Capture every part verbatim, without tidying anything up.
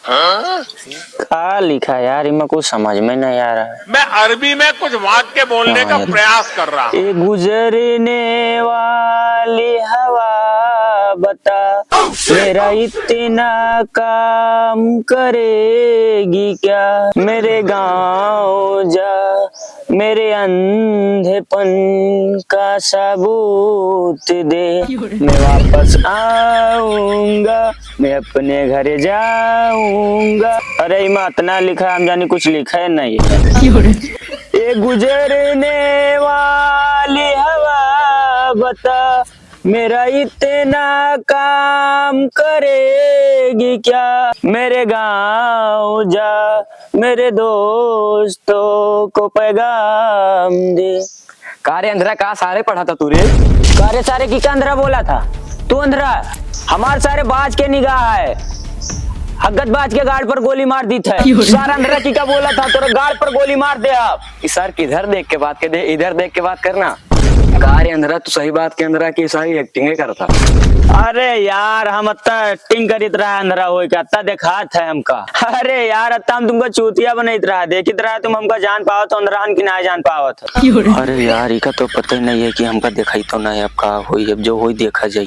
का लिखा है यार, इमा कुछ समझ में नहीं आ रहा है। मैं अरबी में कुछ वाक्य बोलने का प्रयास कर रहा हूँ। ए गुजरने वाली हवा बता, मेरा इतना काम करेगी क्या? मेरे गाँव जा, मेरे अंधेपन का सबूत दे, मैं वापस आऊंगा, मैं अपने घर जाऊंगा। अरे, इमा अतना लिखा, हम जानी कुछ लिखा ही नहीं है। ए गुजरने वाली हवा बता, मेरा इतना काम करेगी क्या? मेरे गाँव जा, मेरे दोस्तों को पैगाम दे। का रे अंधरा, का सारे पढ़ा था तू रे? का रे सारे, की का अंधरा बोला था? तू अंधरा, हमार सारे बाज के निगाह है, हगत बाज के गाड़ पर गोली मार दीत है। सारा अंधरा की का बोला था, तोरे गाड़ पर गोली मार दे अब। ई सार किधर देख के बात के दे, इधर देख के बात करना। का रे अंधरा, तू सही बात के अंधरा की सारी acting ही करता। अरे यार, हम अत्ता acting करीत रहा अंधरा होई के, अत्ता देखात है हमका। अरे यार, अत्ता हम तुमका चूतिया बनैत रहा, देखित रहा तुम हमका जान पावत हो अंधरान की ना जान पावत हो। अरे यार, इका तो पता ही नहीं है कि हमका देखाई तो नहीं, अब का होई, अब जो होई देखा जाई।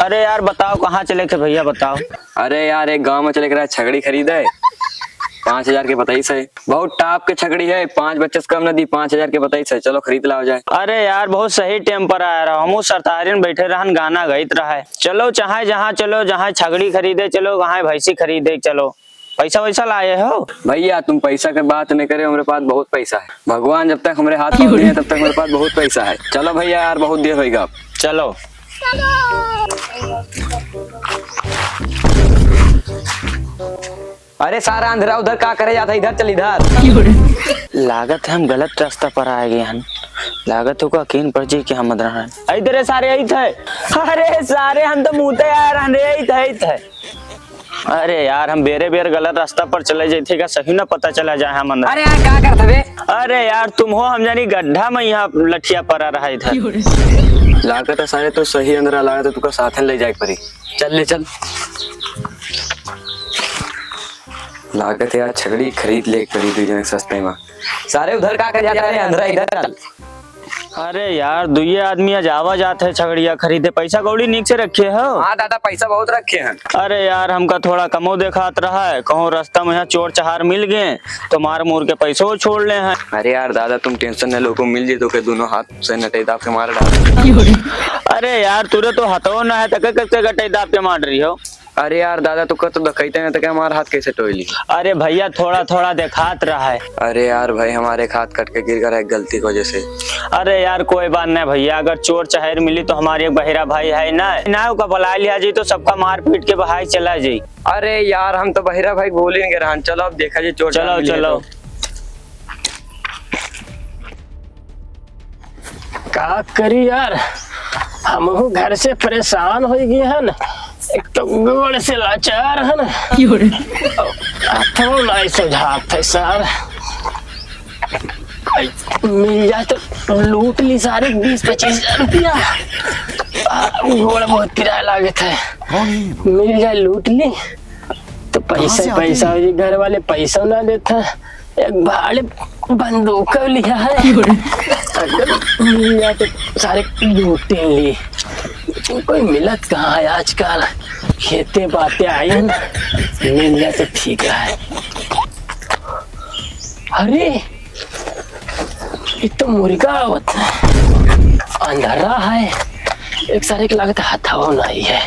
अरे यार, बताओ कहाँ चले के भैया, बताओ। अरे यार, एक गाँव में चले के रहा छगड़ी खरीदे, पाँच हजार के बताइस है, बहुत top के छगड़ी है, पाँच बच्चे से कम न दी, पाँच हजार के बताइस है, चलो खरीद लाओ जाए। अरे यार, बहुत सही time पर आया रहा, हमहू सरतारिन बैठे रहन, गाना गइत रहा है। चलो चाहे जहाँ चलो, जहाँ छगड़ी खरीदे चलो, जहाँ भैंसी खरीदे चलो, पैसा वैसा लाए हो? भैया, तुम पैसा के बात नहीं करे, हमरे पास बहुत पैसा है। भगवान जब तक हमरे हाथ पाँव दिए हैं, तब तक हमरे पास बहुत पैसा है। चलो भैया यार, बहुत देर होइगा। चलो। अरे सारा अंधरा उधर का करे जाता है, इधर चल इधर। लागत है हम गलत रास्ता पर आ गए हन। लागत होगा केन पर जी के हम अंधरा हैं। इधर है सारे, यही थे। अरे सारे हम तो मुँहते आ रहन रे, यही थे, यही थे। अरे यार, हम बेरे बेर गलत रास्ता पर चले जाइथे का, सही ना पता चला जाए हम अंधरा। अरे यार, का करत हवे? अरे यार, तुम हो, हम जानी गड्ढा में यहाँ लठिया परा रहा इधर। लागत है सारे तो सही अंधरा, लागत है तुका साथे ले जाए के परी। चल ले चल। लागत है यार, छगड़ी खरीद ले के परी दुई जने सस्ते में। सारे उधर का कर जाता है, अंधरा इधर चल। अरे यार, दुइये आदमी आज आवा जात है छगड़िया खरीदे, पैसा कौड़ी नीक से रखे हो? हाँ दादा, पैसा बहुत रखे हैं। अरे यार, हमका थोड़ा कमो देखात रहा है, कहूँ रास्ता में यहाँ चोर चहार मिल गए तो मार मूर के पैसो छोड़ ले हैं। अरे यार दादा, तुम tension न लो, को मिल जी तो के दोनों हाथ से नटे दाब के मार डाल। अरे यार, तुरे तो हथो ना है, तके कस के गटे दाब के मार रही हो? अरे यार दादा, तू कह तो दखैते ना, तो क्या हमारा हाथ कैसे टोई ली? अरे भैया, थोड़ा थोड़ा देखात रहा है। अरे यार भाई, हमारे एक हाथ कट के गिर गया है गलती की वजह से। अरे यार, कोई बात नहीं भैया, अगर चोर चहेर मिली तो हमारे एक बहिरा भाई है ना, ना ओका बुला लिया जी, तो सबका मार पीट के बहाई चला जी। अरे यार, हम तो बहिरा भाई बोल ही नहीं रहन। चलो अब देखा जी, चोर चलो, चलो। का करी यार, हमहू घर से परेशान हो गए हन, एक तो गोड़ से लाचार हन। क्यों रे? हथवा नहीं सुझात है सार। आई, मिल जाए तो लूट ली सारे बीस पच्चीस हजार रुपया। आ, गोड़ बहुत पिराए लागत है, मिल जाए लूट ली तो पैसा पैसा हो जी, घर वाले पैसा ना देता। एक भाड़े बंदूक लिया है। अगर मिल जाए तो सारे लूटे ली। कोई मिलत कहाँ है आजकल? खेते बाते आए हैं ना, मिल जाए तो ठीक है। अरे, ये तो मुर्गा आवत है, अंधरा है। एक सारे के लागत हथवा नहीं है।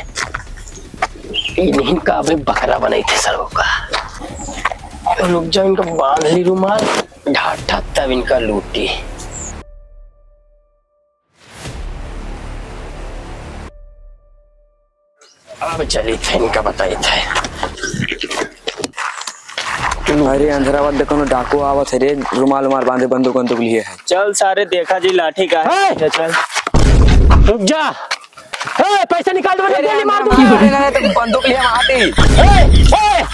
इन्हीं का अबे बकरा बनाई थे सरों का। रुक जाओ, इनका बांध ली रुमाल, ढाठा तब इनका लूटी। अब चली थे इनका बताई थे। अरे अंधरावा, देखो ना, डाकू आवत है रे, रुमाल उमाल बांधे, बंदूक बंदूक लिए है। चल सारे, देखा जी लाठी का है। ए! चल। रुक जा। ए, पैसे निकाल दो वरना अरे, गोली मार दूंगा। अरे, अरे, तो बंदूक लिया वहाँ पे। ए, ए,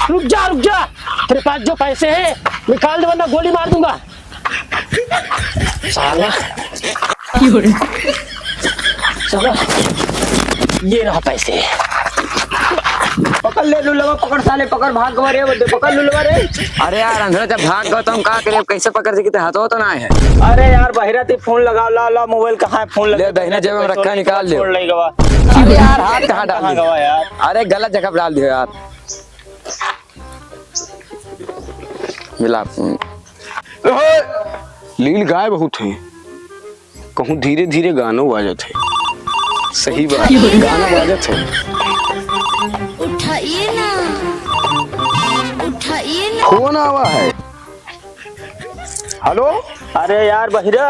रुक जा, रुक जा। तेरे पास जो पैसे हैं, निकाल दो वरना गोली मार दूंगा। साला। साला, ये रहा पैसे। अब पकड़ ले लुलवा, पकड़ साले, पकड़, भाग गवा रे, वो दे, पकड़ लुलवा रे। अरे यार, अंधरा जब भाग गवा तो हम का करे, अब कैसे पकड़ सकी, ते हाथो तो ना है। अरे यार, बहिरा ती फोन लगावा, ला, ला, मोबाइल कहाँ है, फोन ले, लगा, दहिना जेब में रखा, निकाल ले। छोड़ ले गवा। अरे यार, हाथ कहाँ डाल कहाँ दिया? गवा यार? अरे गलत जगह पे डाल दिया यार। मिला। ओए, लील गाय बहुत है। कहूँ धीरे धीरे गानो बाजत है। सही बात, गाना बाजत है। उठाइए ना, उठाइए ना। फोन आवा है। हेलो। अरे यार बहिरा,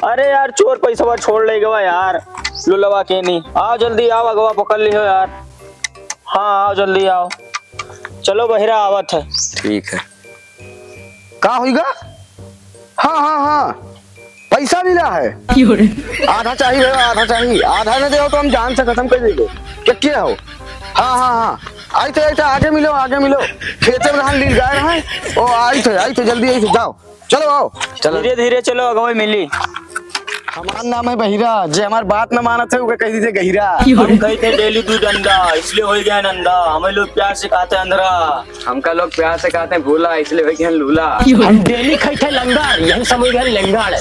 अरे यार चोर पैसवा छोड़ ले गवा यार, लुलवा के नहीं। आओ जल्दी आओ, अगवा पकड़ लिहो यार। हाँ आओ जल्दी आओ। चलो बहिरा आवत है। ठीक है। का होइगा? हाँ, हाँ, हाँ, पैसा मिला है। आधा चाहिए भैया, आधा चाहिए। आधा न देहो तो हम जान से खत्म कर देबो। क्या, क्या हो? हाँ, हाँ, हाँ। आई थे, आई थे, आगे मिलो, आगे मिलो। खेते में धान लील गाय रहा है। ओ, आई थे, आई थे, जल्दी आई थे, जाओ। चलो, आओ। चलो। धीरे, धीरे चलो, अगवे मिली। हमार नाम है बहिरा, जे हमार बात न मानत है, ओके कह दीजिए गहिरा। हम खाई थे डेली दूध अंडा, इसलिए हो गया नंदा। हमें लोग प्यार से कहते हैं अंधरा। हमका लोग प्यार से कहते हैं भोला, इसलिए हो गया लूला। हम डेली खाई थे लंगर, यही समझ गए लेंगड़।